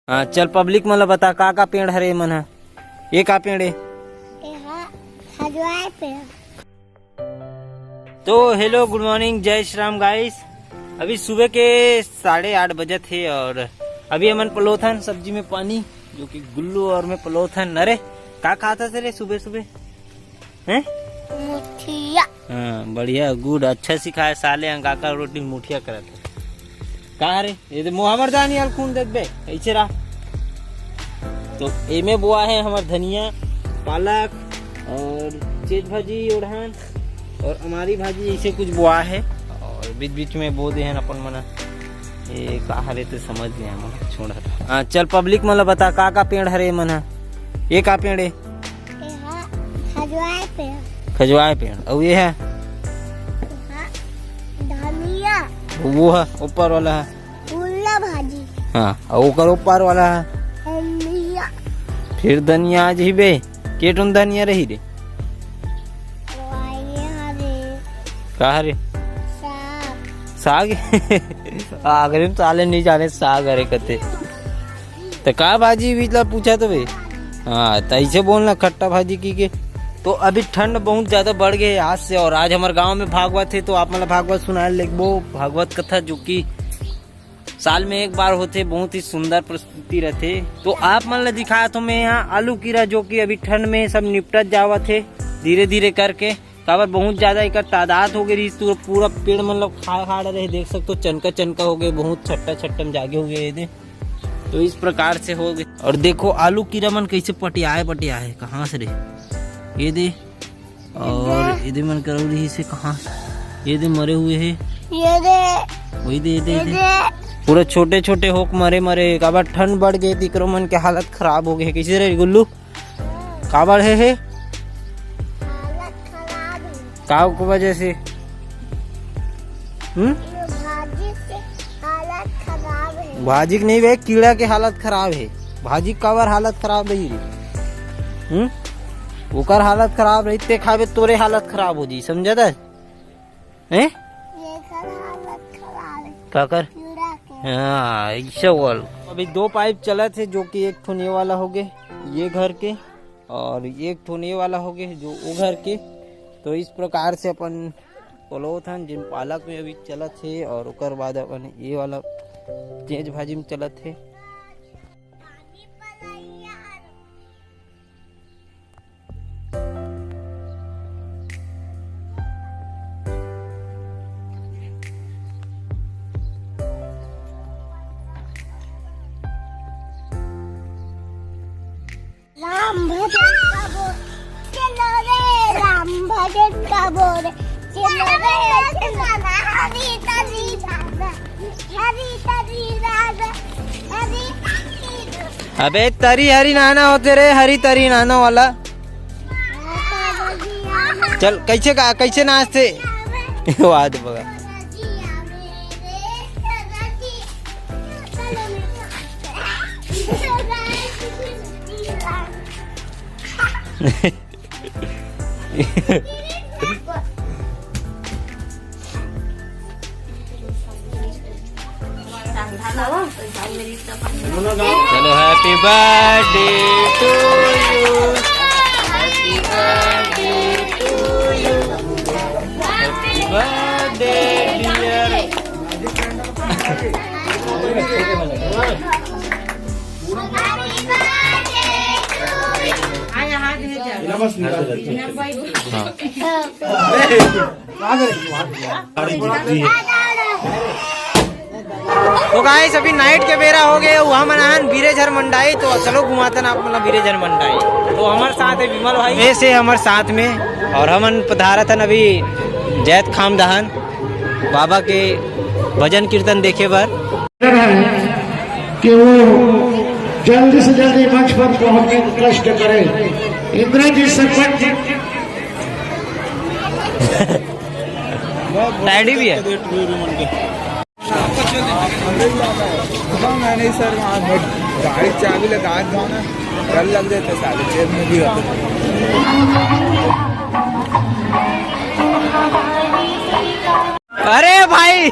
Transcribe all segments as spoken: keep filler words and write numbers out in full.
हाँ, चल, पब्लिक मन ला बता, का का पेड़ हरे मन ह? ये का पेड़ है? ये हा खजवाए पेड़। तो हेलो, गुड मॉर्निंग, जय श्री राम गाइस। अभी सुबह के साढ़े आठ बजे थे और अभी हमन पलोथन सब्जी में पानी, जो कि गुल्लू और मैं पलोथन। अरे, का खाता थे रे सुबह सुबह? हैं? मुठिया। हाँ, बढ़िया, गुड, अच्छा सिखाए साले, अंगाकर रोटी मुठिया करत है। का रे? ये दे, मोहम्मद जानी यार, खून देत बे, ऐसे रहा। तो एमे बोआ है हमार धनिया, पालक और चेज भाजी, ओढ़ान और हमारी भाजी, ऐसे कुछ बोआ है। और बीच बीच में बो दे हैं अपन मना, ये का हरे तो समझ गया हम, छोड़ा। हाँ, चल, पब्लिक मन ला बता, का का पेड़ हरे मन ह? ये का पेड़ है? ये हा खजवाए पेड़। खजवाए पेड़। अउ ये है? ये हा धनिया। वो है, ऊपर वाला है। उल्ला भाजी। हाँ, और ओकर ऊपर वाला है? धनिया। फिर धनिया आज ही बे, के ठन धनिया रही रे? वाये हरे। का हरे? साग। साग? आखिरी में साले नहीं जाने साग हरे कते। तो का भाजी बीच ला पूछा तो बे? हाँ, तो ऐसे बोलना, खट्टा भाजी की के। तो अभी ठंड बहुत ज्यादा बढ़ गई है आज से, और आज हमारे गांव में भागवत है, तो आप मतलब भागवत सुनाए लेगबो, भागवत कथा, जो कि साल में एक बार होते, बहुत ही सुंदर प्रस्तुति रहते। तो आप मन ला दिखाया तो मैं यहाँ आलू कीरा, जो कि अभी ठंड में सब निपटत जावत है धीरे धीरे करके, काबर बहुत ज्यादा एकर तादाद हो गई रही, तो पूरा पेड़ मन ला खा खा रहे, देख सकते हो, चनका चनका हो गए, बहुत छट्टा छट्टा में जागे हो गए ये दे। तो इस प्रकार से हो गए। और देखो आलू कीरा मन कैसे पटियाए पटियाए, कहाँ से रे? ये दे, और ये दे मन करौरी से कहाँ? ये दे मरे हुए है। ये दे। वही दे, ये दे, ये ये दे। दे। पूरा छोटे छोटे होक मरे मरे, काबर ठंड बढ़ गई, तिकरो मन के हालत खराब हो गई है। कैसे रे गुल्लू? काबर है, है? हालत खराब है। का को वजह से? हम्म? ये भाजी से हालत खराब है। भाजी के नहीं बे, कीड़ा के हालत खराब है। भाजी काबर हालत खराब है ये? हम्म? ओकर हालत खराब रही, ते खाबे, तोरे हालत खराब हो जी, समझा था? हैं? ये कर हालत खराब है। का कर? कीड़ा के। हाँ, ऐसे बोल। अभी दो पाइप चलत है, जो कि एक ठो ये वाला हो गए, ये घर के, और एक ठो ये वाला हो गए, जो वो घर के। तो इस प्रकार से अपन पलोथन जिन पालक में अभी चलत है, और ओकर बाद अपन ये वाला चेंज भाजी में चलत है। राम भजन का बोल, चलो रे राम भजन का बोल, चलो रे, चलो ना, हरी तरी राम, हरी तरी राम, हरी तरी राम। अबे तरी हरी नाना होते रे, हरी तरी नाना वाला। चल, कैसे का, कैसे नाचते? वाह, तो बगा। चलो, happy birthday to you, happy birthday to you, happy birthday dear। हाँ। तो गाइस, अभी नाइट के बेरा हो गए, वहाँ मनाहन बीरेझर मंडाई। तो चलो घुमाते ना अपना बीरेझर मंडाई। तो हमारे साथ है विमल भाई, ये से हमारे साथ में, और हमन पधारत हन अभी जैत खाम दहन बाबा के भजन कीर्तन देखे बर। कि वो जल्दी से जल्दी मंच पर पहुंचने का कष्ट करें। इंद्रजीत सरपंच। टैडी भी है। नहीं सर, वहाँ गाड़ी चाबी लगा जाओ ना, डर लग जाता है साले, जेब में भी रहते। अरे भाई,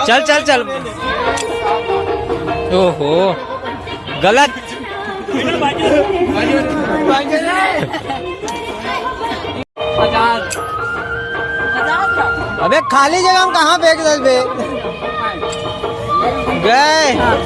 चल चल चल। ओहो, गलत। अबे, खाली जगह में कहाँ फेंक दे बे? गए।